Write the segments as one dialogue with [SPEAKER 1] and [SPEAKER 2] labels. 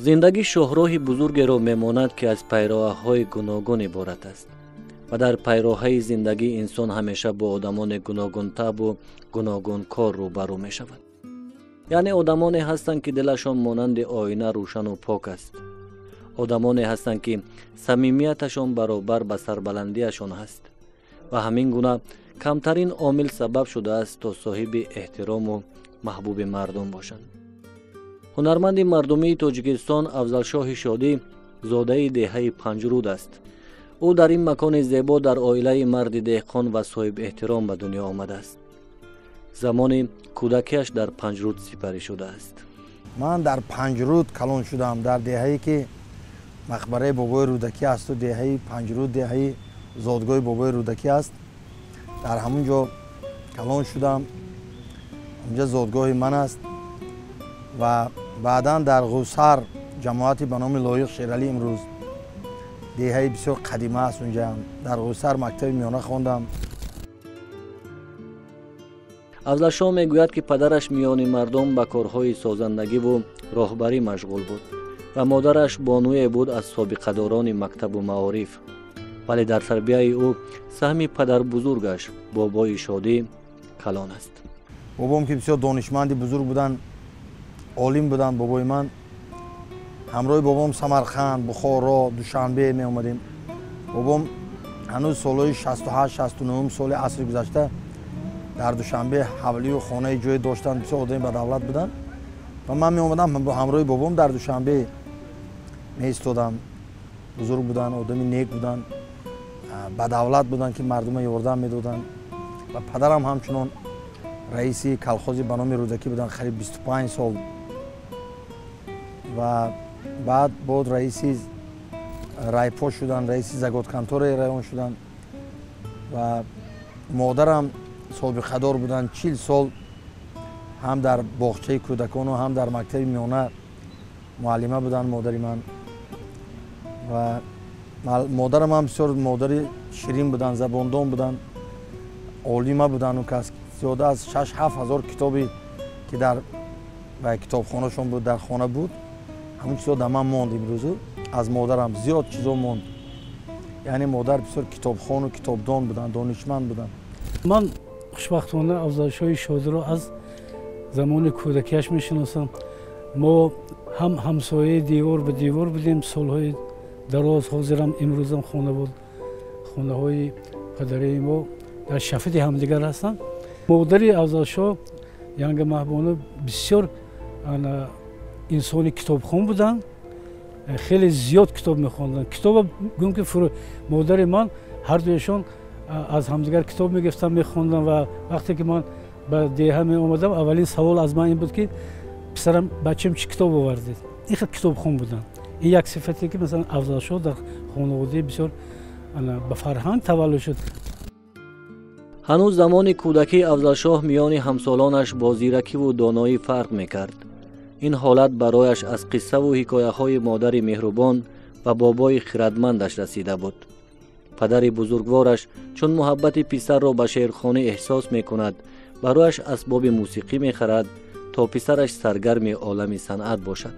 [SPEAKER 1] Зиндагӣ шоҳроҳи бузургеро мемонад, ки аз пайроҳаҳои гуногун иборат аст ва дар пайроҳаи зиндагӣ инсон ҳамеша бо одамони гуногунтабъу гуногункор рӯбарӯ мешавад. Яъне одамоне ҳастанд, ки дилашон монанди оина рӯшану пок аст. Одамоне ҳастанд, ки самимияташон баробар ба сарбаландиашон ҳаст ва ҳамин гуна камтарин омил сабаб шудааст, то соҳиби эҳтирому маҳбуби мардум бошанд. Ҳунарманди мардумии Тоҷикистон Афзалшоҳи Шодӣ зодаи деҳаи Панҷруд аст. Ӯ дар ин макони зебо дар оилаи марди деҳқон ва соҳибэҳтиром ба дунё омадааст. Замони кӯдакиаш дар Панҷруд сипарӣ шудааст.
[SPEAKER 2] Ман дар Панҷруд калон шудам, дар деҳае ки мақбараи бобои Рӯдакӣ асту деҳаи Панҷруд деҳаи зодгоҳи бобои Рӯдакӣ аст. Дар ҳамун ҷо калон шудам, онҷа зодгоҳи ман аст ва баъдан дар Ғусар, ҷамоати ба номи Лоиқ Шералӣ, имрӯз деҳаи бисёр қадима аст, унҷа дар Ғусар мактаби миёна хондам.
[SPEAKER 1] Афзалшоҳ мегӯяд, ки падараш миёни мардум ба корҳои созандагиву роҳбарӣ машғул буд ва модараш бонуе буд аз собиқадорони мактабу маориф. Вале дар тарбияи ӯ саҳми падарбузургаш бобои Шодӣ калон аст.
[SPEAKER 2] Бобом ки бисёр донишманди бузург буданд, олим буданд бобои ман. Ҳамроҳи бобом Самарқанд, Бухоро, Душанбе меомадем. Бобом ҳанӯз солҳои 68, 69 соли асри гузашта дар Душанбе ҳавлию хонаи ҷое доштанд, бисёр одами бадавлат буданд ва ман меомадам, ҳамроҳи бобом дар Душанбе меистодам. Бузург буданд, одами нек буданд, бадавлат буданд, ки мардума ёрдам медоданд. Ва падарам ҳамчунон раиси колхози ба номи Рӯдакӣ буданд қариб 25 сол ва баъд боз раиси райпо шуданд, раиси заготконтораи район шуданд. Ва модарам собиқадор буданд, 40 сол ҳам дар боғчаи кӯдакону ҳам дар мактаби миёна муаллима буданд модари ман. Ва модарам ҳам бисёр модари ширин буданд, забондон буданд, олима буданд. Он кас зиёда аз 6-7 ҳазор китобе ки дар китобхонашон буд, дар хона буд, ҳамон чизо дар ман монд. Имрӯзу аз модарам зиёд чизо монд. Яъне модар бисёр китобхону китобдон буданд, донишманд буданд.
[SPEAKER 3] Ман хушбахтона Афзалшоҳи Шодиро аз замони кӯдакиаш мешиносам. Мо ҳам ҳамсояи девор ба девор будем солҳои дароз. Ҳозирам имрӯзам хона буд, хонаҳои падарии мо дар шафати ҳамдигар ҳастанд. Модари Афзалшоҳ Янга Маҳбону бисёр инсони китобхон буданд, хеле зиёд китоб мехонданд. Китоба гӯм ки модари ман ҳардуяшон аз ҳамдигар китоб мегирифтанд, мехонданд. Ва вақте ки ман ба деҳа меомадам, аввалин савол аз ман ин буд, ки писарам, бачам, чӣ китоб овардед? Ин хел китобхон буданд. Ин як сифате, ки масалан Афзалшоҳ дар хонаводаи бисёр ба фарҳанг таваллуд шуд.
[SPEAKER 1] Ҳанӯз замони кӯдакӣ Афзалшоҳ миёни ҳамсолонаш бо зиракиву доноӣ фарқ мекард. Ин ҳолат барояш аз қиссаву ҳикояҳои модари меҳрубон ва бобои хирадмандаш расида буд. Падари бузургвораш чун муҳаббати писарро ба шеърхонӣ эҳсос мекунад, барояш асбоби мусиқӣ мехарад, то писараш саргарми олами санъат бошад.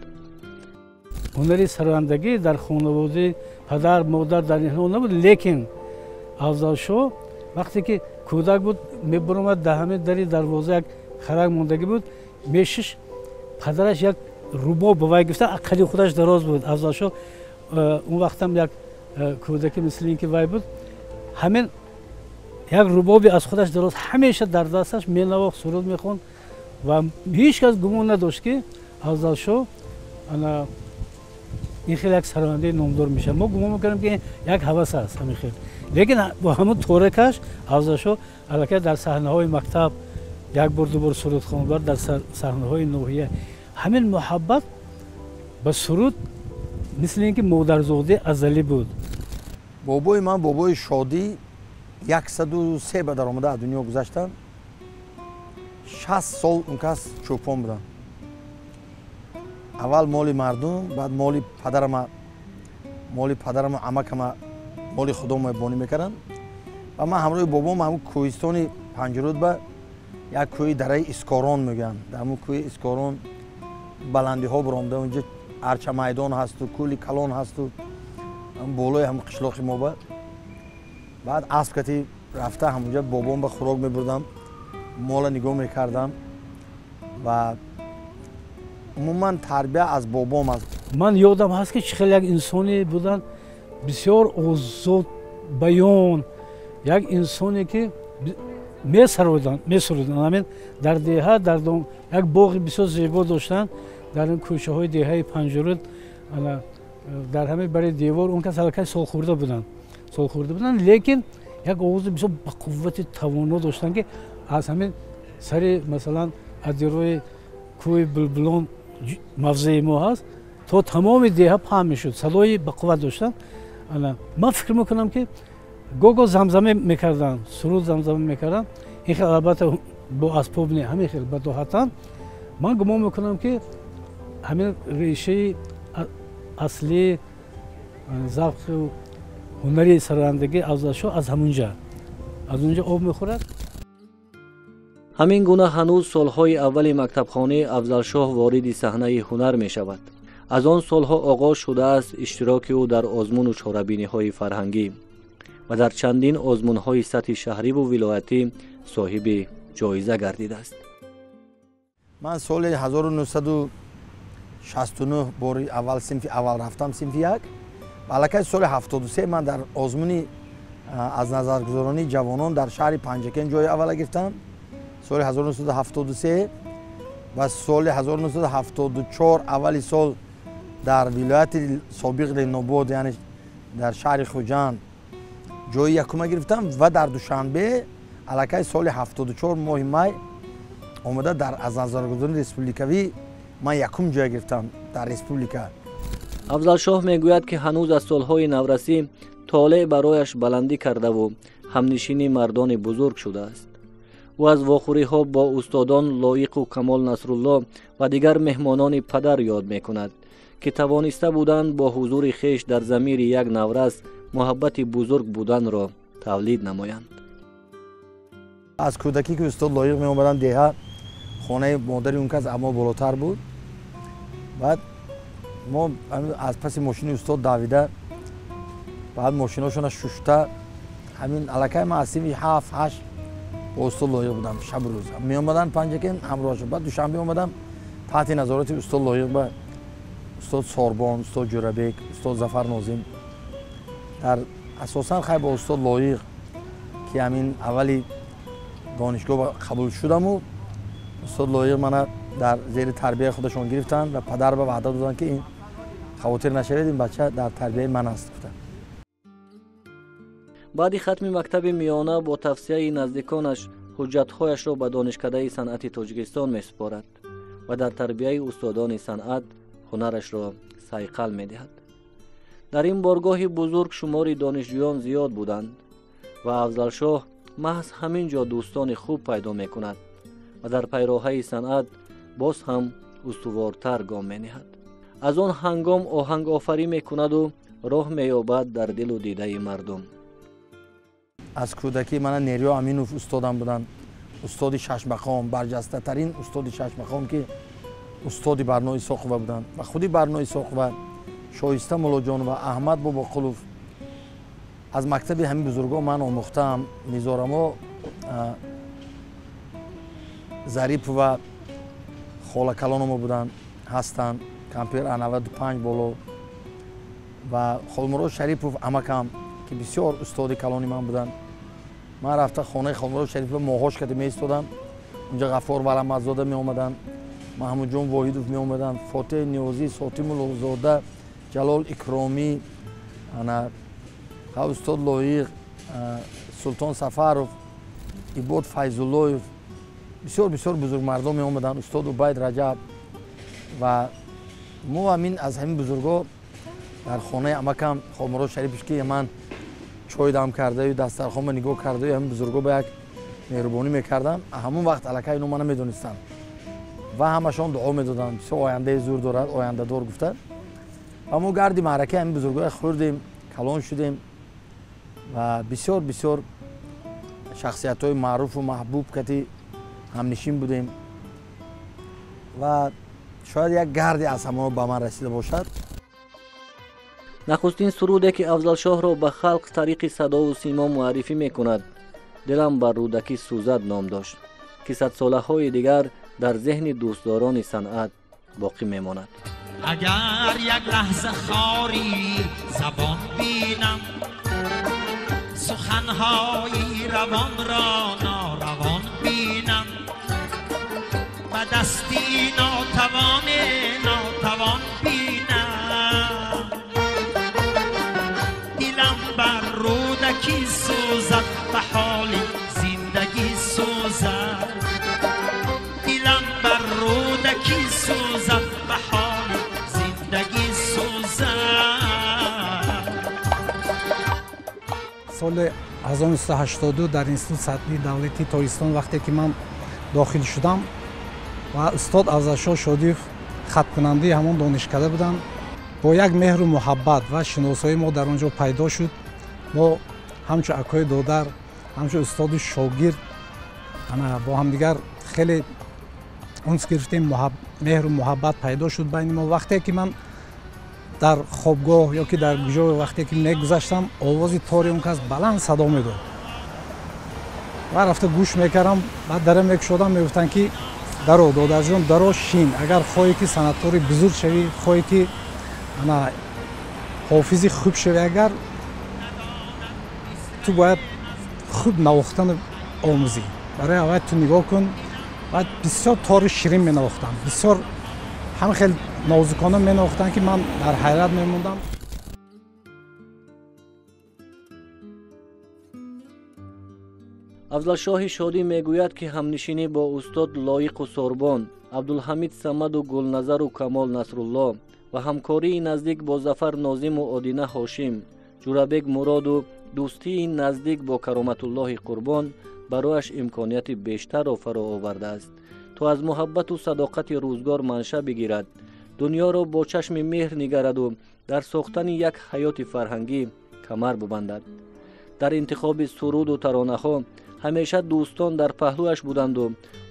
[SPEAKER 3] Ҳунари сарояндагӣ дар хонаводаи падар, модар дар инҳо набуд, лекин Афзалшоҳ вақте ки кӯдак буд, мебаромад, дар ҳамин дари дарвоза як харак мондагӣ буд, мешиш, падараш як рубоб ба вай гирифта, қади худаш дароз буд. Афзалшоҳ он вақтам як кӯдаки мисли ин ки вай буд, ҳамин як рубоби аз худаш дароз ҳамеша дар дасташ, менавохт, суруд мехонд ва ҳеҷ кас гумон надошт, ки Афзалшоҳ ана ин хел як сарояндаи номдор мешавад. Мо гумон мекардем, ки як ҳавас аст ҳамин хел, лекин бо ҳамон торикаш Афзалшоҳ аллакай дар саҳнаҳои мактаб як бор, ду бор суруд хонд, бар дар саҳнаҳои ноҳия. Ҳамин муҳаббат ба суруд мисли ин ки модарзодаи азалӣ буд.
[SPEAKER 2] Бобои ман, бобои Шодӣ, 103 ба даромада аз дунё гузаштанд. 60 сол он кас чӯпон буданд. Аввал моли мардум, баъд моли падарама, моли падарама, амакама, моли худома бонӣ мекарданд. Ва ман ҳамроҳи бобом ҳамун кӯҳистони Панҷруд, ба як кӯҳи дараи Искорон мегӯянд, дар ҳамун кӯҳи Искорон баландиҳо баромада, унҷа Арча майдон ҳасту кӯли калон ҳасту болои ҳам қишлоқи мо ба. Баъд асп кати рафта ҳамонҷа бобом ба хӯрок мебурдам, мола нигоҳ мекардам ва умуман тарбия аз бобом аст.
[SPEAKER 3] Ман ёдам ҳаст, ки чӣ хел як инсоне буданд, бисёр озод баён, як инсоне, ки месаруданд. Ҳамин дар деҳа, дар як боғи бисёр зебо доштанд дар ин кӯчаҳои деҳаи Панҷуруд. Дар ҳамин бари девор он кас аллакай солхӯрда буданд, лекин як овози бисёр ба қуввати тавоно доштанд, ки аз ҳамин сари, масалан, адирои кӯҳи Булбулон, мавзеи мо ҳаст, то тамоми деҳа паҳн мешуд. Садои бақувват доштанд. Ман фикр мекунам, ки гоҳ-гоҳ замзаме мекарданд, суруд замзама мекарданд. Ин хел, албатта, бо асбоб не, ҳамин хел бадоҳатан. Ман гумон мекунам, ки ҳамин решаи аслии завқу ҳунари сарояндагӣ Афзалшоҳ аз ҳамунҷа, аз унҷа об мехӯрад.
[SPEAKER 1] Ҳамин гуна ҳанӯз солҳои аввали мактабхонӣ Афзалшоҳ вориди саҳнаи ҳунар мешавад. Аз он солҳо оғоз шудааст иштироки ӯ дар озмуну чорабиниҳои фарҳангӣ ва дар чандин озмунҳои сатҳи шаҳриву вилоятӣ соҳиби ҷоиза гардидааст.
[SPEAKER 2] Ман соли 1969 бори аввал синфи аввал рафтам, синфи як. Аллакай соли 73 ман дар озмуни аз назаргузаронии ҷавонон дар шаҳри Панҷакен ҷои аввала гирифтам соли 1973 ва соли 1974 аввали сол дар вилояти собиқ Ленинобод, яъне дар шаҳри Хуҷанд, ҷои якума гирифтам ва дар Душанбе аллакай соли 74 моҳи май омада дар аз назаргузаронии республикавӣ ман якум ҷоя гирифтам дар республика.
[SPEAKER 1] Афзалшоҳ мегӯяд, ки ҳанӯз аз солҳои наврасӣ толеъ барояш баландӣ кардаву ҳамнишини мардони бузург шудааст. Ӯ аз вохӯриҳо бо устодон Лоиқу Камол Насрулло ва дигар меҳмонони падар ёд мекунад, ки тавониста буданд бо ҳузури хеш дар замири як наврас муҳаббати бузург буданро тавлид намоянд.
[SPEAKER 2] Аз кӯдакӣ, ки устод Лоиқ меомаданд деҳа, хонаи модари он кас аз мо болотар буд. Баъд мо аз паси мошини устод давида, баъд мошиношона шушта, ҳамин аллакай ман аз синфи ҳафт, ҳашт бо устод Лоиқ будам. Шабу рӯз меомаданд Панҷакен, ҳамроҳашон. Баъд Душанбе омадам, таҳти назорати устод Лоиқ ба устод Сорбон, устод Ҷӯрабек, устод Зафар Нозим, дар асосан хай бо устод Лоиқ, ки ҳамин аввали донишгоҳ қабул шудаму устод Лоиқ мана дар зери тарбияи худашон гирифтанд ва падар ба ваъда доданд, ки ин хавотир нашавед, ин бача дар тарбияи ман аст, гуфтанд.
[SPEAKER 1] Баъди хатми мактаби миёна бо тавсияи наздиконаш ҳуҷҷатҳояшро ба Донишкадаи санъати Тоҷикистон месупорад ва дар тарбияи устодони санъат ҳунарашро сайқал медиҳад. Дар ин боргоҳи бузург шумори донишҷӯён зиёд буданд ва Афзалшоҳ маҳз ҳамин ҷо дӯстони хуб пайдо мекунад ва дар пайроҳаи санъат боз ҳам устувортар гом мениҳад. Аз он ҳангом оҳангофарӣ мекунаду роҳ меёбад дар дилу дидаи мардум.
[SPEAKER 2] Аз кӯдакӣ мана Нериё Аминов устодам буданд, устоди шашмақом, барҷастатарин устоди шашмақом, ки устоди Барно Исоқова буданд ва худи Барно Исоқова, Шоиста Муллоҷонова, Аҳмад Бобоқулов. Аз мактаби ҳамин бузургон ман омӯхтаам. Низорамо Зарипова холакалономо буданд, ҳастанд, кампир 95 боло, ва Холмурод Шарипов амакам, ки бисёр устоди калони ман буданд. Ман рафта хонаи Холмурод Шарипов моҳош кади меистодам. Унҷа Ғаффор Валамадзода меомаданд, Маҳмудҷон Воҳидов меомаданд, Фотеҳ Ниёзӣ, Сотимуллозода, Ҷалол Икромӣ, ана устод Лоиқ, Султон Сафаров, Ибод Файзуллоев, бисёр бисёр бузургмардон меомаданд, устод Убайд Раҷаб. Ва мо ҳамин аз ҳамин бузургҳо дар хонаи амакам Холмурод Шарипов, ки ман чой дам кардаю дастархонба нигоҳ кардаю, ҳамин бузургҳо ба як меҳрубонӣ мекардам. Ҳамон вақт аллакай ино мана медонистанд ва ҳамашон дуо медоданд: бисёр ояндаи зур дорад, ояндадор, гуфта. Ва мо гарди маъракаи ҳамин бузургҳоя хӯрдем, калон шудем ва бисёр бисёр шахсиятҳои маъруфу маҳбуб кати ҳамнишин будем ва Шояд як гарди аз ҳамон ба ман расида бошад.
[SPEAKER 1] Нахустин суруде ки Афзалшоҳро ба халқ тариқи садову симо муаррифӣ мекунад, «Дилам бар Рӯдакӣ сӯзад» ном дошт, ки садсолаҳои дигар дар зеҳни дӯстдорони санъат боқӣ мемонад.
[SPEAKER 4] Агар як лаҳза хори забон бинам, суханҳои равонро норавон бинам, ба дасти нотавоне нотавон бинам, дилам бар Рӯдакӣ сӯзад, ба ҳоли зиндагӣ сӯзад, дилам бар Рӯдакӣ сӯзад, ба ҳоли зиндагӣ сӯзад.
[SPEAKER 5] Соли 1982 дар Институти санъати давлатии Тоҷикистон вақте ки ман дохил шудам ва устод Афзалшоҳ Шодиев хаткунандаи ҳамон донишкада буданд, бо як меҳру муҳаббат ва шиносоӣ мо дар он ҷо пайдо шуд. Мо ҳамчун акои додар, ҳамчун устоду шогирд бо ҳамдигар хеле унс гирифтем, меҳру муҳаббат пайдо шуд байни мо. Вақте ки ман дар хобгоҳ ё ки дар ҷо вақте ки мегузаштам, овози тори он кас баланд садо медод ва рафта гӯш мекардам. Баъд дара мекушодам, мегуфтанд ки даро додарҷон, даро шин, агар хоҳӣ ки санъаткори бузург шавӣ, хоҳӣ ки ҳофизи хуб шавӣ, агар ту бояд хуб навохтан омӯзӣ. Барои аввал ту нигоҳ кун. Баъд бисёр тори ширин менавохтанд, бисёр ҳам хел нозукона менавохтанд, ки ман дар ҳайрат мемондам.
[SPEAKER 1] Афзалшоҳи Шодӣ мегӯяд, ки ҳамнишинӣ бо устод Лоиқу Сорбон, Абдулҳамид Самаду Гулназару Камол Насрулло ва ҳамкории наздик бо Зафар Нозиму Одина Ҳошим, Ҷурабек Муроду дӯстии наздик бо Кароматуллоҳи Қурбон барояш имконияти бештарро фаро овардааст, то аз муҳаббату садоқати рӯзгор манша бигирад, дунёро бо чашми меҳр нигараду дар сохтани як ҳаёти фарҳангӣ камар бубандад. Дар интихоби суруду таронаҳо ҳамеша дӯстон дар паҳлӯяш буданду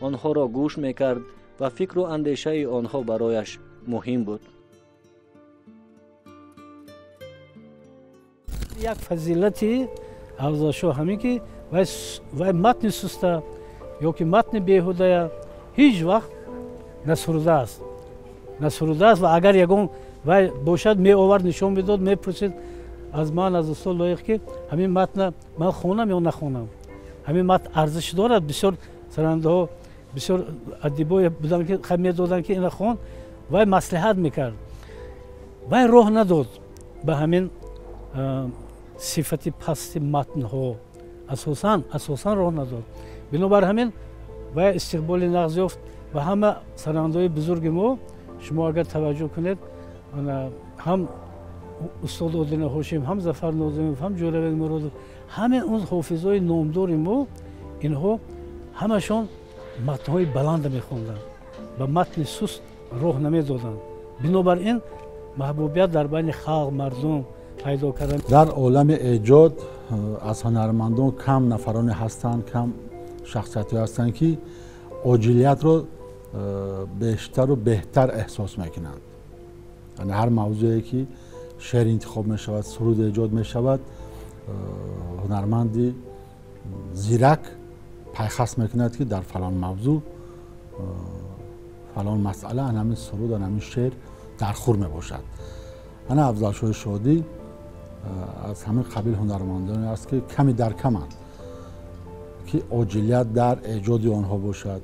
[SPEAKER 1] онҳоро гӯш мекард ва фикру андешаи онҳо барояш муҳим буд.
[SPEAKER 3] Як фазилати Афзалшоҳ ҳамин ки вай матни суста ё ки матни беҳудая ҳеҷ вақт насурудааст, насурудааст. Ва агар ягон вай бошад, меовард, нишон медод, мепурсид аз ман, аз устод Лоиқ, ки ҳамин матна ман хонам ё нахонам, ҳамин матн арзиш дорад. Бисёр сарандаҳо, бисёр адибое буданд, ки медоданд, ки ина хон. Вай маслиҳат мекард, вай роҳ надод ба ҳамин сифати пасти матнҳо, асосан роҳ надод. Бинобар ҳамин вай истиқболи нағз ёфт ва ҳама сарандаҳои бузурги мо, шумо агар таваҷҷӯҳ кунед, ҳам устод Одина Ҳошим, ҳам Зафар Нозимов, ҳам Ҷӯрабек Муродов, ҳамин он ҳофизҳои номдори мо, инҳо ҳамашон матнҳои баланда мехонданд, ба матни суст роҳ намедоданд. Бинобар ин маҳбубият дар байни халқ, мардум пайдо карданд.
[SPEAKER 6] Дар олами эҷод аз ҳунармандон кам нафароне ҳастанд, кам шахсиятҳое ҳастанд, ки оҷилиятро бештару беҳтар эҳсос мекунанд. Яъне ҳар мавзӯе ки шеър интихоб мешавад, суруд эҷод мешавад, ҳунарманди зирак пайхаст мекунад, ки дар фалон мавзӯъ, фалон масъала ҳамин суруд, ҳамин шеър дархӯр мебошад. Ана Афзалшоҳи Шодӣ аз ҳамин қабил ҳунармандоне аст, ки ками дар каманд, ки оҷилият дар эҷоди онҳо бошад,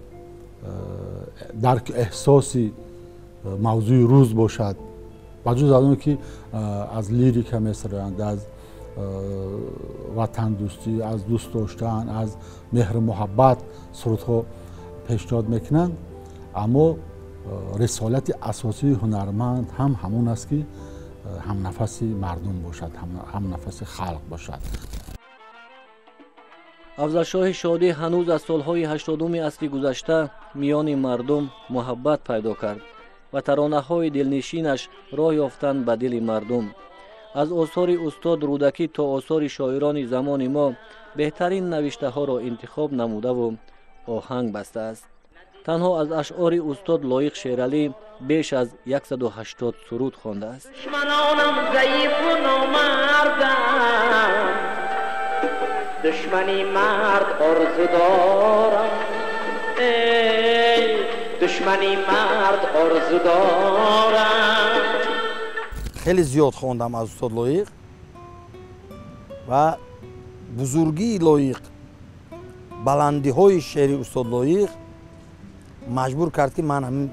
[SPEAKER 6] дарк эҳсоси мавзӯи рӯз бошад. Ба ҷуз аз он ки аз лирика месароянд, аз ватандӯстӣ, аз дӯст доштан, аз меҳру муҳаббат сурудҳо пешниҳод мекунанд, аммо рисолати асосии ҳунарманд ҳам ҳамон аст, ки ҳамнафаси мардум бошад, ҳамнафаси халқ бошад.
[SPEAKER 1] Афзалшоҳи Шодӣ ҳанӯз аз солҳои 80-уми асри гузашта миёни мардум муҳаббат пайдо кард ва таронаҳои дилнишинаш роҳ ёфтанд ба дили мардум. Аз осори устод Рӯдакӣ то осори шоирони замони мо беҳтарин навиштаҳоро интихоб намудаву оҳанг бастааст. Танҳо аз ашъори устод Лоиқ Шералӣ беш аз 180 суруд хондааст.
[SPEAKER 7] Душманонам заифу номардам, душмани мард орзу дорам, эй душмани мард орзу дорам.
[SPEAKER 2] Хеле зиёд хондам аз устод Лоиқ ва бузургии Лоиқ, баландиҳои шеъри устод Лоиқ маҷбур кард, ки ман ҳамин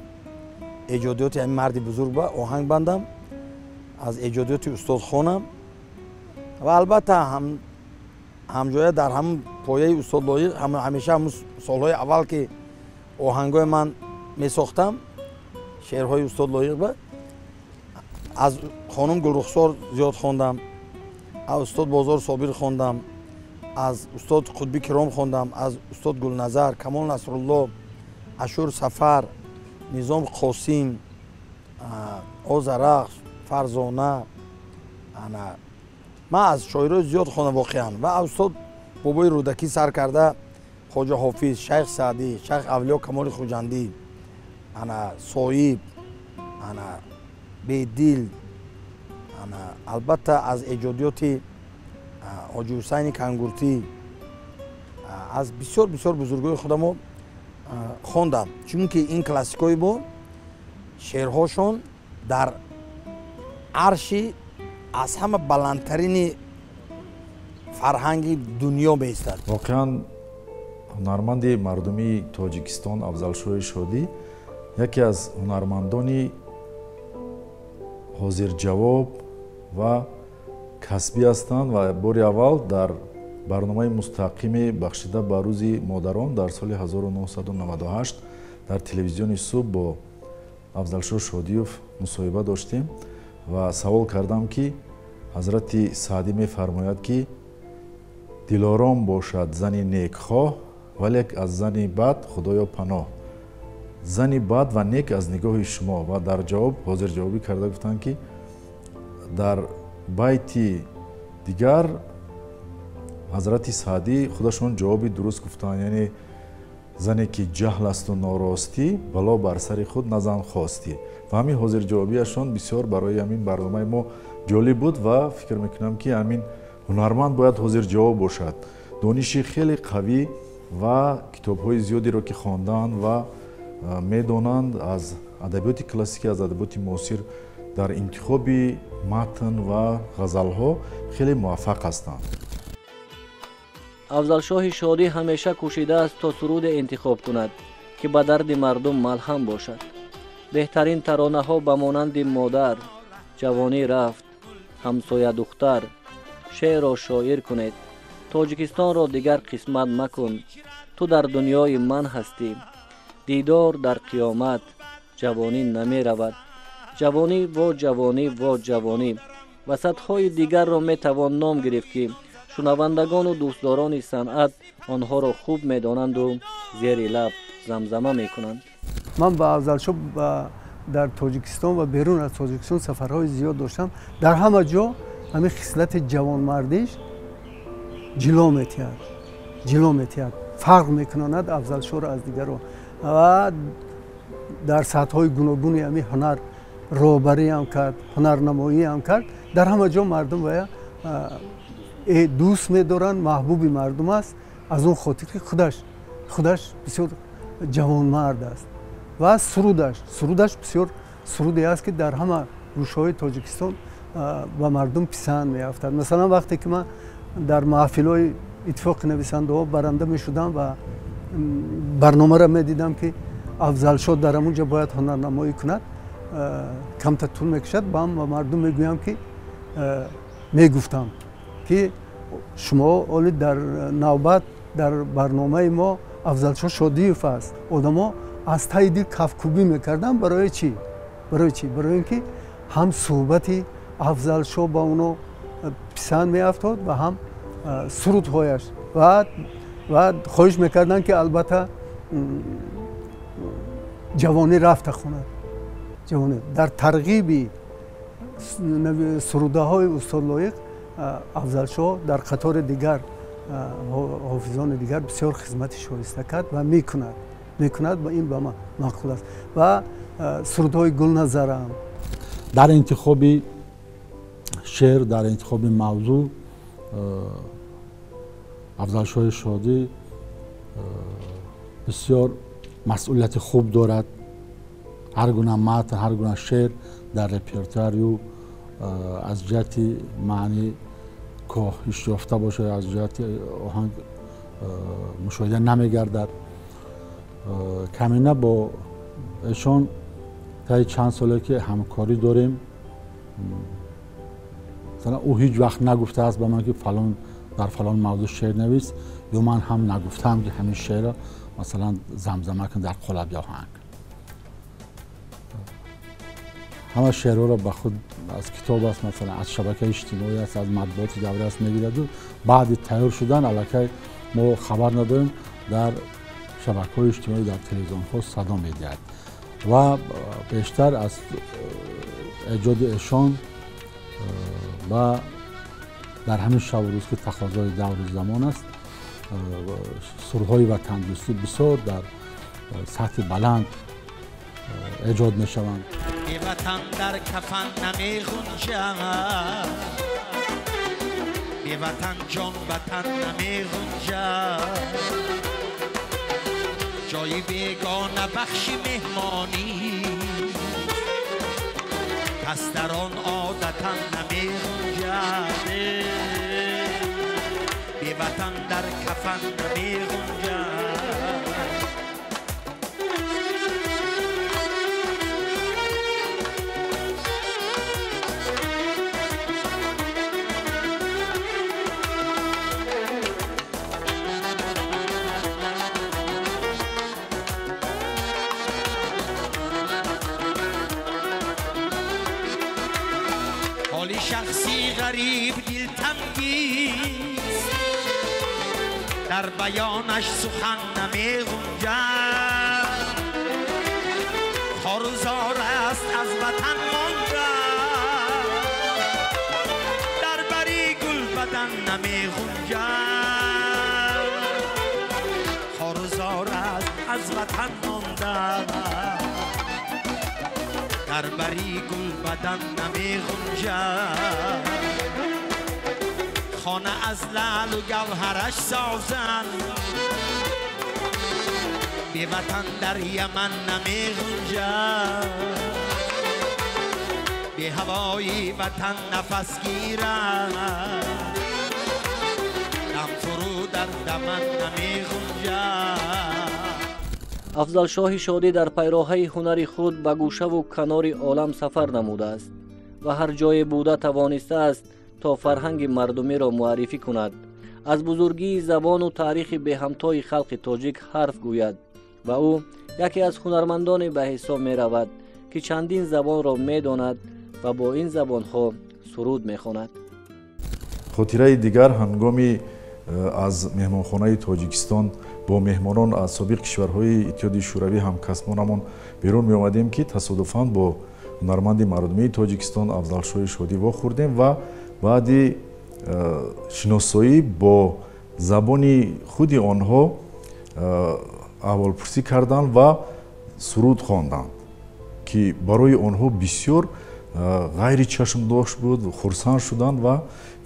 [SPEAKER 2] эҷодиёти ҳамин марди бузург ба оҳанг бандам, аз эҷодиёти устод хонам ва албатта ҳамҷоя дар ҳамн пояи устод Лоиқ ҳамеша ҳамн солҳои аввал, ки оҳангҳои ман месохтам шеърҳои устод Лоиқ ба аз хонум Гулрухсор зиёд хондам, аз устод Бозор Собир хондам, аз устод Қутби Киром хондам, аз устод Гулназар, Камол Насрулло, Ашур Сафар, Низом Қосим, Озарахш, Фарзона. Ман аз шоирои зиёд хондам воқеан ва аз устод Бобои Рӯдакӣ сар карда Хоҷа Ҳофиз, Шайх Саъдӣ, Шайх Авлиё Камоли Хуҷандӣ, ана Соиб, ана Бедил, ана албатта аз эҷодиёти Ҳоҷи Ҳусайни Кангуртӣ, аз бисёр бисёр бузургои худамо хондам, чунки ин классикҳои мо шеърҳошон дар арши аз ҳама баландтарини фарҳанги дунё меистад.
[SPEAKER 8] Воқеан ҳунарманди мардумии Тоҷикистон Афзалшоҳи Шодӣ яке аз ҳунармандони ҳозирҷавоб ва касбӣ ҳастанд ва бори аввал дар барномаи мустақиме бахшида ба рӯзи модарон дар соли 1998 дар телевизиони Субҳ бо Афзалшоҳ Шодиев мусоҳиба доштем ва савол кардам, ки ҳазрати Саъдӣ мефармояд, ки дилором бошад зани некхоҳ, валек аз зани бад худоё паноҳ. Зани бад ва нек аз нигоҳи шумо. Ва дар ҷавоб ҳозирҷавобӣ карда гуфтанд, ки дар байти дигар ҳазрати Саъдӣ худашон ҷавоби дуруст гуфтанд, яъне зане ки ҷаҳл асту норостӣ, бало бар сари худ назан хостӣ. Ва ҳамин ҳозирҷавобиашон бисёр барои ҳамин барномаи мо ҷолиб буд ва фикр мекунам, ки ҳамин ҳунарманд бояд ҳозирҷавоб бошад. Дониши хеле қавӣ ва китобҳои зиёдеро ки хондаанд ва медонанд аз адабиёти классикӣ, аз адабиёти муосир дар интихоби матн ва ғазалҳо хеле муваффақ ҳастанд.
[SPEAKER 1] Афзалшоҳи Шодӣ ҳамеша кӯшидааст, то суруде интихоб кунад, ки ба дарди мардум малҳам бошад. Беҳтарин таронаҳо ба монанди «Модар», «Ҷавонӣ рафт», «Ҳамсоядухтар», «Шеърро шоир кунед», «Тоҷикистонро дигар қисмат макун», «Ту дар дунёи ман ҳастӣ», «Дидор дар қиёмат», «Ҷавонӣ намеравад», «Ҷавонӣ во ҷавонӣ во ҷавонӣ» ва садҳои дигарро метавон ном гирифт, ки шунавандагону дӯстдорони санъат онҳоро хуб медонанду зери лаб замзама мекунанд.
[SPEAKER 9] Ман ба Афзалшоҳ дар Тоҷикистон ва берун аз Тоҷикистон сафарҳои зиёд доштам. Дар ҳама ҷо ҳамин хислати ҷавонмардиш ҷило метиҳад, ҷило метиҳад, фарқ мекунонад Афзалшоҳро аз дигарон ва дар сатҳҳои гуногуни ҳамин ҳунар роҳбариам кард, ҳунарнамоиам кард. Дар ҳама ҷо мардум вая дӯст медоранд, маҳбуби мардум аст, аз он хотир ки худаш бисёр ҷавонмард аст ва сурудаш бисёр суруде аст, ки дар ҳама гӯшаҳои Тоҷикистон ба мардум писанд меафтад. Масалан, вақте ки ман дар маҳфилҳои иттифоқи нависандаҳо баранда мешудам ва барномаро медидам, ки Афзалшоҳ дар ҳамон ҷо бояд ҳунарнамоӣ кунад, камтар тӯл мекашад, ба мардум мегӯям, ки мегуфтам, ки шумо оли дар навбат дар барномаи мо Афзалшоҳ Шодиев аст. Одамо аз таи дил кафкӯбӣ мекарданд. Барои чӣ? Барои чӣ? Барои ин ки ҳам суҳбати Афзалшоҳ ба оно писанд меафтод ва ҳам сурудҳояш ва хоҳиш мекарданд, ки албатта «Ҷавонӣ рафта» хонад. Ҷавонӣ дар тарғиби сурудаҳои устод Лоиқ Афзалшоҳ дар қатори дигар ҳофизони дигар бисёр хизмати шоиста кард ва мекунад. Мекунад, ин ба ман маъқул аст. Ва сурудҳои Гулназарам.
[SPEAKER 6] Дар интихоби шеър, дар интихоби мавзӯъ Афзалшоҳи Шодӣ бисёр масъулияти хуб дорад. Ҳар гуна матн, ҳар гуна шеър дар репертуари ӯ аз ҷиҳати маънӣ коҳиш ёфта бошад, аз ҷиҳати оҳанг мушоҳида намегардад. Камина бо эшон таи чанд соле ки ҳамкорӣ дорем, масалан, ӯ ҳеҷ вақт нагуфтааст ба ман ки фалон дар фалон мавзӯъ шеър навис, ё ман ҳам нагуфтаам ки ҳамин шеърро масалан замзама кун дар қолаби оҳанг. Ҳама шеърҳоро ба худ аз китоб аст, масалан, аз шабакаи иҷтимоӣ аст, аз матбуоти даврӣ аст мегираду баъди тайёр шудан аллакай мо хабар надорем, дар шабакаҳои иҷтимоӣ, дар телевизионҳо садо медиҳад. Ва бештар аз эҷоди эшон ва дар ҳамин шабу рӯз ки тақозои давру замон аст, сурудҳои ватандӯстӣ бисёр дар сатҳи баланд эҷод мешаванд.
[SPEAKER 4] Беватан дар кафан намеғунҷад, беватан ҷон ватан намеғунҷад. Ҷои бегона бахши меҳмонӣ, кас дар он одатан намеғунҷад. Беватан дар кафан намеғунҷад. Шахси ғариб дилтангист, дар баёнаш сухан намеғунҷад. Хорузор аст аз ватан монда, дар бари гулбадан намеғунҷад. Хорузор аст аз ватан монда, дар бари гулбадан намеғунҷад. Хона аз лаълу гавҳараш созанд, беватан дар Яман намеғунҷад. Беҳавои ватан нафас гирад, дам фурӯ дар даман намеғунҷад.
[SPEAKER 1] Афзалшоҳи Шодӣ дар пайроҳаи ҳунари худ ба гӯшаву канори олам сафар намудааст ва ҳар ҷое буда тавонистааст то фарҳанги мардумиро муаррифӣ кунад, аз бузургии забону таърихи беҳамтои халқи тоҷик ҳарф гӯяд ва ӯ яке аз ҳунармандоне ба ҳисоб меравад ки чандин забонро медонад ва бо ин забонҳо суруд мехонад.
[SPEAKER 8] Хотираи дигар ҳангоми аз меҳмонхонаи Тоҷикистон бо меҳмонон аз собиқ кишварҳои Иттиҳоди Шӯравӣ ҳамкасбонамон берун меомадем ки тасодуфан бо ҳунарманди мардумии Тоҷикистон Афзалшоҳи Шодӣ вохӯрдем ва баъди шиносоӣ бо забони худи онҳо аҳволпурсӣ карданд ва суруд хонданд ки барои онҳо бисёр ғайричашмдошт буд, хурсанд шуданд ва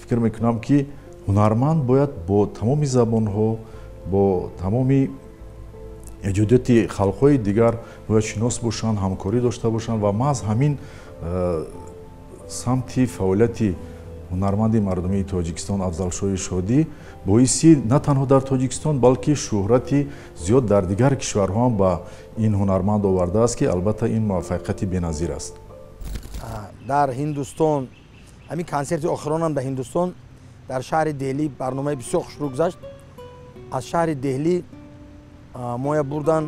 [SPEAKER 8] фикр мекунам ки ҳунарманд бояд бо тамоми забонҳо, бо тамоми эҷодиёти халқҳои дигар бояд шинос бошанд, ҳамкорӣ дошта бошанд ва маҳз ҳамин самти фаъолияти ҳунарманди мардумии Тоҷикистон Афзалшоҳи Шодӣ боиси на танҳо дар Тоҷикистон, балки шӯҳрати зиёд дар дигар кишварҳо ҳам ба ин ҳунарманд овардааст ки албатта ин муваффақияти беназир аст.
[SPEAKER 2] Дар Ҳиндустон ҳамин консерти охиронам дар Ҳиндустон дар шаҳри Деҳлӣ барномаи бисёр хушрӯ гузашт. Аз шаҳри Деҳлӣ моя бурдан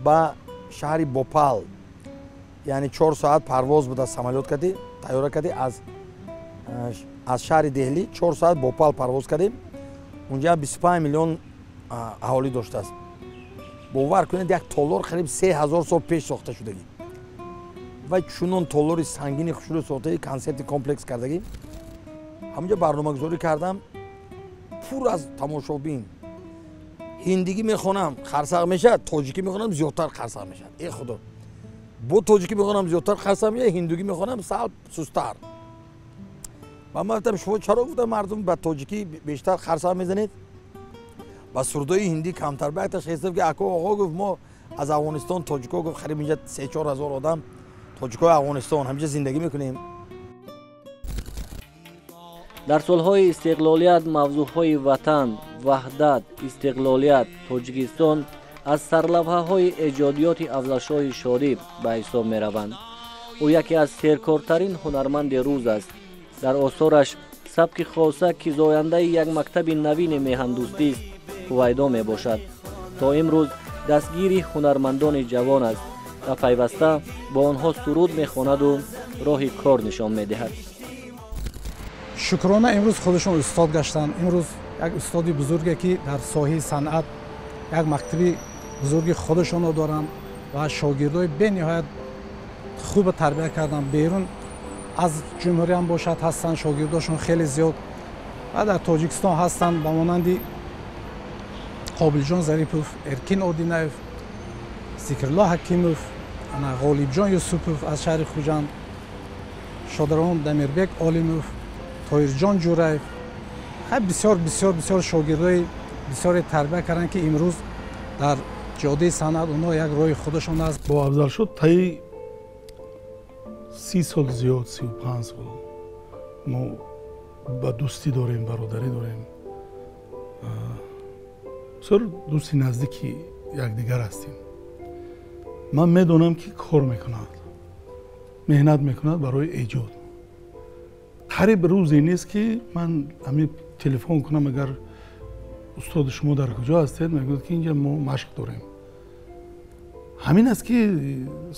[SPEAKER 2] ба шаҳри Бопал, яъне 4 соат парвоз буд аз самолёт кардӣ, тайёра кардӣ, аз шаҳри Деҳлӣ 4 соат Бопал парвоз кардем. Унҷа 25 миллион аҳолӣ доштааст. Бовар кунед, як толор қариб 3000 сол пеш сохта шудагӣ ва чунон толори сангини хушрӯ сохтагӣ, консерти комплекс кардагӣ. Ҳамунҷа барномагузорӣ кардам, пур аз тамошобин. Ҳиндигӣ мехонам, қарсақ мешавад, тоҷикӣ мехонам, зиёдтар қарсақ мешавад. Э худо, бо тоҷикӣ мехонам, зиёдтар қарсақ мешавад, ҳиндугӣ мехонам, сал сустар. Ва ман гуфтам, шумо чаро, гуфтам, мардум ба тоҷикӣ бештар қарсақ мезанед, ба сурудои ҳиндӣ камтар? Ба якташ хестав ки ако оғо, гуфт, мо аз Афғонистон тоҷико, гуфт, қариб инҷа 3-4 ҳазор одам тоҷикои Афғонистон ҳаминҷа зиндагӣ мекунем.
[SPEAKER 1] Дар солҳои истиқлолият мавзӯъҳои ватан, ваҳдат, истиқлолият, Тоҷикистон аз сарлавҳаҳои эҷодиёти Афзалшоҳи Шодӣ ба ҳисоб мераванд. Ӯ яке аз серкортарин ҳунарманди рӯз аст. Дар осораш сабки хоса, ки зояндаи як мактаби навини меҳандӯстист, ҳувайдо мебошад. То имрӯз дастгири ҳунармандони ҷавон аст ва пайваста бо онҳо суруд мехонаду роҳи кор нишон медиҳад.
[SPEAKER 5] Шукрона, имрӯз худашон устод гаштанд. Имрӯз як устоди бузурге, ки дар соҳаи санъат як мактаби бузурги худашонро доранд ва шогирдои бениҳоят хуб тарбия карданд. Берун аз ҷумҳуриям бошад, ҳастанд шогирдошон хеле зиёд ва дар Тоҷикистон ҳастанд, ба монанди Қобилҷон Зарипов, Эркин Одинаев, Зикрулло Ҳакимов, Ғолибҷон Юсупов аз шаҳри Хуҷанд, шодарон Дамирбек Олимов, Тоирҷон Ҷураев. Бисёр, бисёр, бисёр шогирдои бисёре тарбия карданд, ки имрӯз дар ҷодаи санъат онҳо як роҳи худашон аст.
[SPEAKER 10] Бо Афзалшоҳ таи 30 сол зиёд, 35 сол мо ба дӯстӣ дорем, бародарӣ дорем, бисёр дӯсти наздики якдигар ҳастем. Ман медонам, ки кор мекунад, меҳнат мекунад барои эҷод. Қариб рӯзе нест, ки ман ҳамин телефон кунам, агар устоди шумо дар куҷо ҳастед, мегӯяд, ки инҷа мо машқ дорем. Ҳамин аст, ки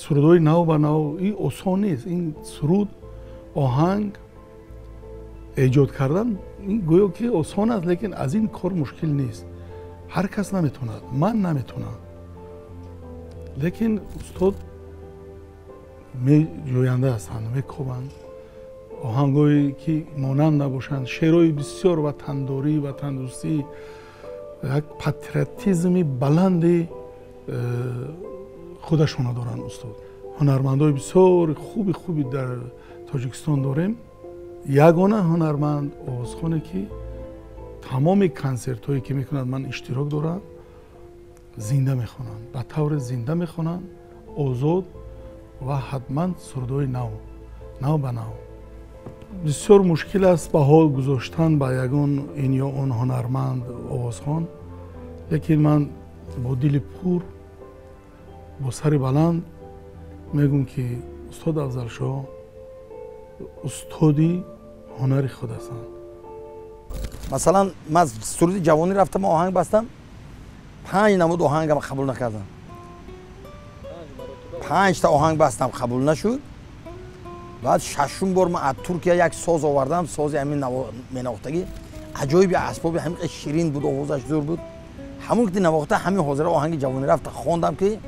[SPEAKER 10] сурудҳои нав ба нав, ин осон нест. Ин суруд, оҳанг эҷод кардан, ин гӯё ки осон аст, лекин аз ин кор мушкил нест. Ҳар кас наметавонад, ман наметавонам, лекин устод меҷӯянда ҳастанд, мекобанд оҳангҳое, ки монанд набошанд, шеърҳои бисёр ватандорӣ, ватандӯстӣ, як патриотизми баланди худашона доранд устод. Ҳунармандои бисёр хуби хуби дар Тоҷикистон дорем. Ягона ҳунарманд, овозхоне, ки тамоми консертҳое, ки мекунад, ман иштирок дорам, зинда мехонанд, ба таври зинда мехонанд, озод ва ҳатман сурудҳои нав, нав ба нав. Бисёр мушкил аст баҳо гузоштан ба ягон ин ё он ҳунарманд, овозхон, лекин ман бо дили пур, бо сари баланд мегӯм, ки устод Афзалшоҳ устоди ҳунари худ ҳастанд.
[SPEAKER 2] Масалан, ман суруди ҷавонӣ рафтам, оҳанг бастам, панҷ намуд оҳангам қабул накардам. Панҷта оҳанг бастам, қабул нашуд. Баъд шашум бор ман аз Туркия як соз овардам, сози ҳамин менавохтагӣ, аҷоиби асбоби, ҳамин ширин буд, овозаш зур буд. Ҳамон ки навохта, ҳамин ҳозира оҳанги ҷавонӣ рафта хондам, ки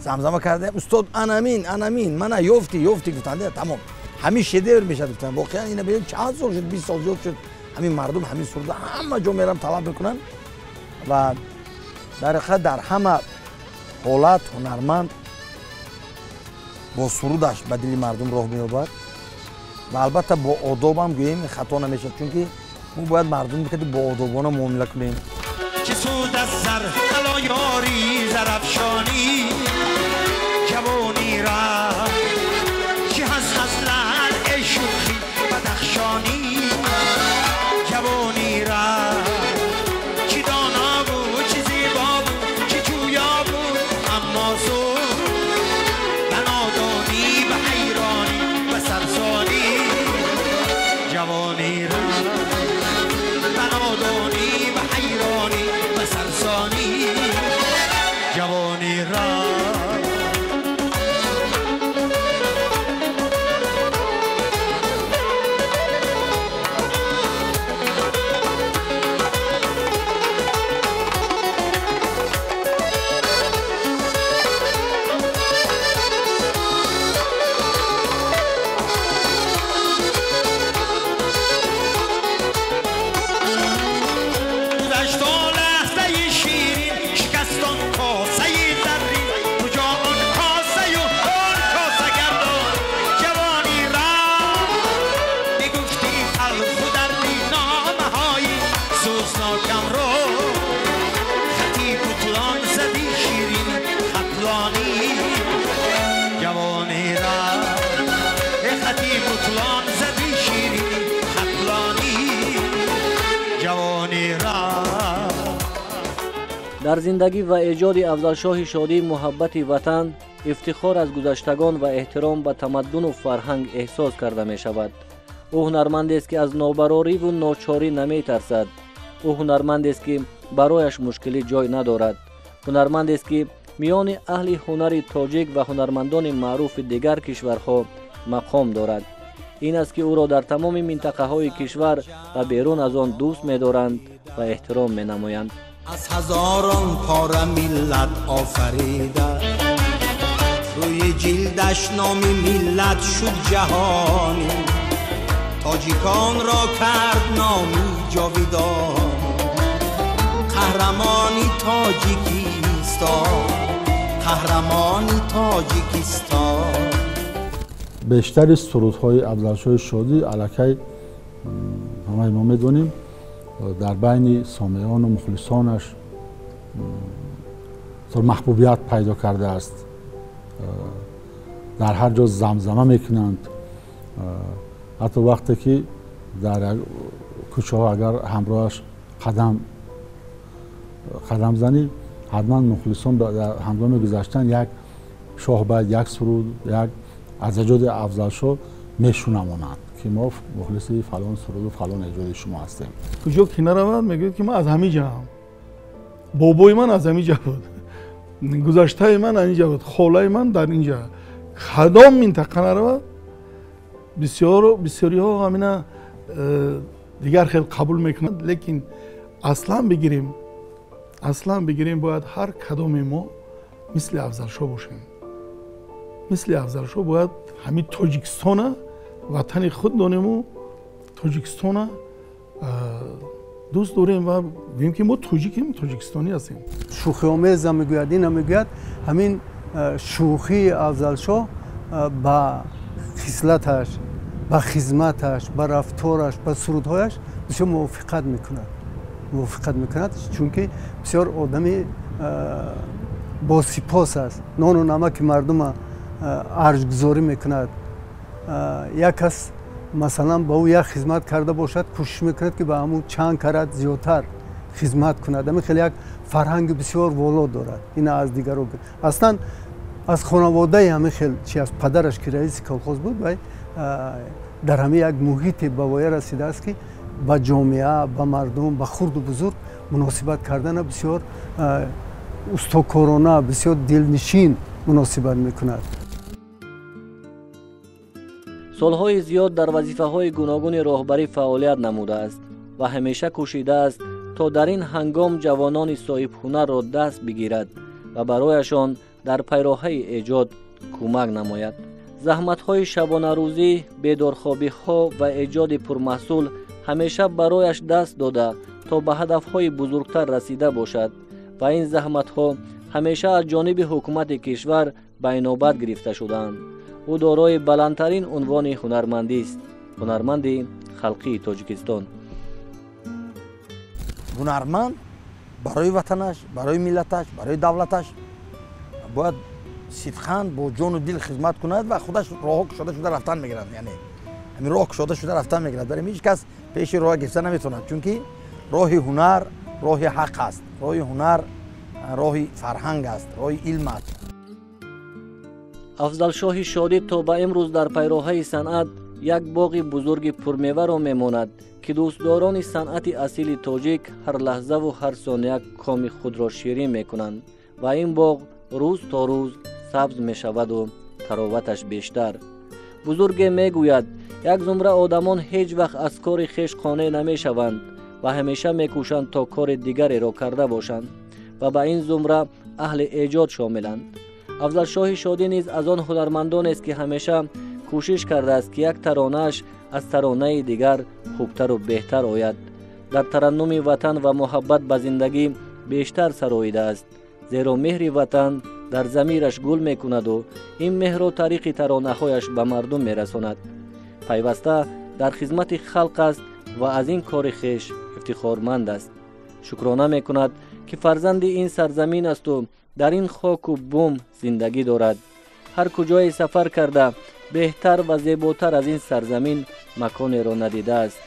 [SPEAKER 2] замзама кардем, устод анамин, анамин мана ёфтӣ, ёфтӣ гуфтанд, тамом, ҳамин шедевр мешавад, гуфтанд. Воқеан ина бибин, чанд сол шуд, 20 сол зиёд шуд, ҳамин мардум ҳамин суруда ҳама ҷо мерам, талаб мекунанд. Ва дар ҳақиқат дар ҳама ҳолат ҳунарманд бо сурудаш ба дили мардум роҳ меёбад ва албатта бо одобам гӯем, хато намешавад, чунки мо бояд мардум бо одобона муомила кунем.
[SPEAKER 4] Чӣ суд аз зар, тало, ёрӣ, зарафшонӣ, ҷавонӣ рафт, чӣ ҳаст аз лаъл, эй шӯхи бадахшонӣ? Ҷавонӣ рафт, чӣ доно буд, чӣ зебо буд, чӣ ҷӯё буд, аммо зуд ба нодонӣ, ба ҳайронӣ, ба сарсонӣ. Ҷавонӣ рафт ба нодонӣ, ба ҳайронӣ, ба сарсонӣ. Ҷавонӣ рафт. Гузашт он лаҳзаи ширин.
[SPEAKER 1] Дар зиндагӣ ва эҷоди Афзалшоҳи Шодӣ муҳаббати ватан, ифтихор аз гузаштагон ва эҳтиром ба тамаддуну фарҳанг эҳсос карда мешавад. Ӯ ҳунармандест, ки аз нобарориву ночорӣ наметарсад. Ӯ ҳунармандест, ки барояш мушкилӣ ҷой надорад. Ҳунармандест, ки миёни аҳли ҳунари тоҷик ва ҳунармандони маъруфи дигар кишварҳо мақом дорад. Ин аст, ки ӯро дар тамоми минтақаҳои кишвар ва берун аз он дӯст медоранд ва эҳтиром менамоянд.
[SPEAKER 4] Аз ҳазорон пора миллат офарида, рӯи ҷилдаш номи миллат шуд ҷаҳонӣ, тоҷиконро кард номи ҷовидон, қаҳрамони Тоҷикистон, қаҳрамони Тоҷикистон.
[SPEAKER 6] Бештари сурудҳои Афзалшоҳи Шодӣ аллакай ҳамаи мо медонем, дар байни сомеону мухлисонаш маҳбубият пайдо кардааст. Дар ҳар ҷо замзама мекунанд. Ҳатто вақте ки дар кӯчаҳо агар ҳамроҳаш қадам занӣ, ҳатман мухлисон ҳангоми гузаштан як шоҳбайт, як суруд, як аз эҷоди Афзалшоҳ мешунавонанд, ки мо мухлиси фалон суруду фалон эҷоди шумо ҳастем.
[SPEAKER 10] Куҷо ки наравад, мегӯяд, ки ман аз ҳамин ҷаам, бобои ман аз ҳамин ҷа буд, гузаштаи ман аз ин ҷа буд, холаи ман дар ин ҷа. Кадом минтақа наравад, бисёриҳо ҳамина дигар хел қабул мекунанд. Лекин аслан бигирем, бояд ҳар кадоме мо мисли Афзалшоҳ бошем. Мисли Афзалшоҳ бояд ҳамин Тоҷикистона ватани худ донему Тоҷикистона дӯст дорем ва гӯем, ки мо тоҷикем, тоҷикистонӣ ҳастем.
[SPEAKER 9] Шӯхиомеза мегӯяд, ина мегӯяд, ҳамин шӯхии Афзалшоҳ ба хислаташ, ба хизматаш, ба рафтораш, ба сурудҳояш бисёр мувофиқат мекунад. Мувофиқат мекунад, чунки бисёр одами босипос аст, нону намаки мардума арҷгузорӣ мекунад. Як кас масалан ба ӯ як хизмат карда бошад, кӯшиш мекунад, ки ба ҳамун чанд карат зиёдтар хизмат кунад. Ҳамин хеле як фарҳанги бисёр воло дорад. Ина аз дигаро аслан аз хонаводаи ҳамин хел чи аст, падараш ки раиси колхоз буд, вай дар ҳамин як муҳите ба воя расидааст, ки ба ҷомеа, ба мардум, ба хурду бузург муносибат кардана бисёр устокорона, бисёр дилнишин муносибат мекунад.
[SPEAKER 1] Солҳои зиёд дар вазифаҳои гуногуни роҳбарӣ фаъолият намудааст ва ҳамеша кӯшидааст, то дар ин ҳангом ҷавонони соҳибҳунарро даст бигирад ва барояшон дар пайроҳаи эҷод кӯмак намояд. Заҳматҳои шабонарӯзӣ, бедорхобиҳо ва эҷоди пурмаҳсул ҳамеша барояш даст дода, то ба ҳадафҳои бузургтар расида бошад ва ин заҳматҳо ҳамеша аз ҷониби ҳукумати кишвар ба инобат гирифта шудаанд. Ӯ дорои баландтарин унвони ҳунармандист, ҳунарманди халқии Тоҷикистон.
[SPEAKER 2] Ҳунарманд барои ватанаш, барои миллаташ, барои давлаташ бояд сидқан бо ҷону дил хизмат кунад ва худаш роҳҳо кушода шуда рафтан мегирад. Яъне ҳамин роҳ кушода шуда рафтан мегирад. Барои ҳеҷ кас пеши роҳ гирифта наметавонад, чунки роҳи ҳунар роҳи ҳақ аст, роҳи ҳунар роҳи фарҳанг аст, роҳи илм аст.
[SPEAKER 1] Афзалшоҳи Шодӣ то ба имрӯз дар пайроҳаи санъат як боғи бузурги пурмеваро мемонад, ки дӯстдорони санъати асили тоҷик ҳар лаҳзаву ҳар сония коми худро ширин мекунанд ва ин боғ рӯз то рӯз сабз мешаваду тароваташ бештар. Бузурге мегӯяд, як зумра одамон ҳеҷ вақт аз кори хеш қонеъ намешаванд ва ҳамеша мекӯшанд, то кори дигареро карда бошанд ва ба ин зумра аҳли эҷод шомиланд. Афзалшоҳи Шодӣ низ аз он ҳунармандонест, ки ҳамеша кӯшиш кардааст, ки як таронааш аз таронаи дигар хубтару беҳтар ояд. Дар тараннуми ватан ва муҳаббат ба зиндагӣ бештар сароидааст, зеро меҳри ватан дар замираш гул мекунаду ин меҳрро тариқи таронаҳояш ба мардум мерасонад. Пайваста дар хизмати халқ аст ва аз ин кори хеш ифтихорманд аст. Шукрона мекунад, ки фарзанди ин сарзамин асту дар ин хоку бум зиндагӣ дорад. Ҳар куҷое сафар карда, беҳтар ва зеботар аз ин сарзамин маконеро надидааст.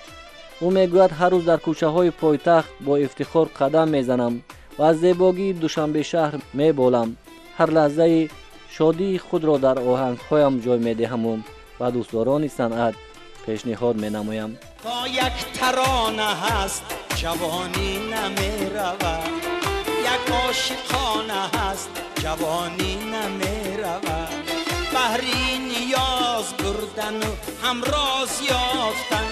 [SPEAKER 1] Ӯ мегӯяд, ҳар рӯз дар кӯчаҳои пойтахт бо ифтихор қадам мезанам ва аз зебогии Душанбе шаҳр меболам. Ҳар лаҳзаи шодии худро дар оҳангҳоям ҷой медиҳаму ба дӯстдорони санъат пешниҳод менамоям.
[SPEAKER 4] То як тарона ҳаст, ҷавонӣ намеравад, як ошиқона ҳаст, ҷавонӣ намеравад. Баҳри ниёз бурдану ҳамроз ёфтан,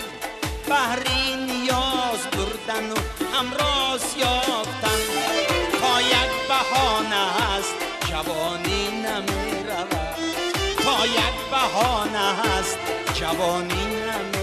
[SPEAKER 4] баҳри ниёз бурдану ҳамроз ёфтан, то як баҳона ҳаст, ҷавонӣ намеравад, то як баҳона ҳаст, ҷавонӣ намеравад.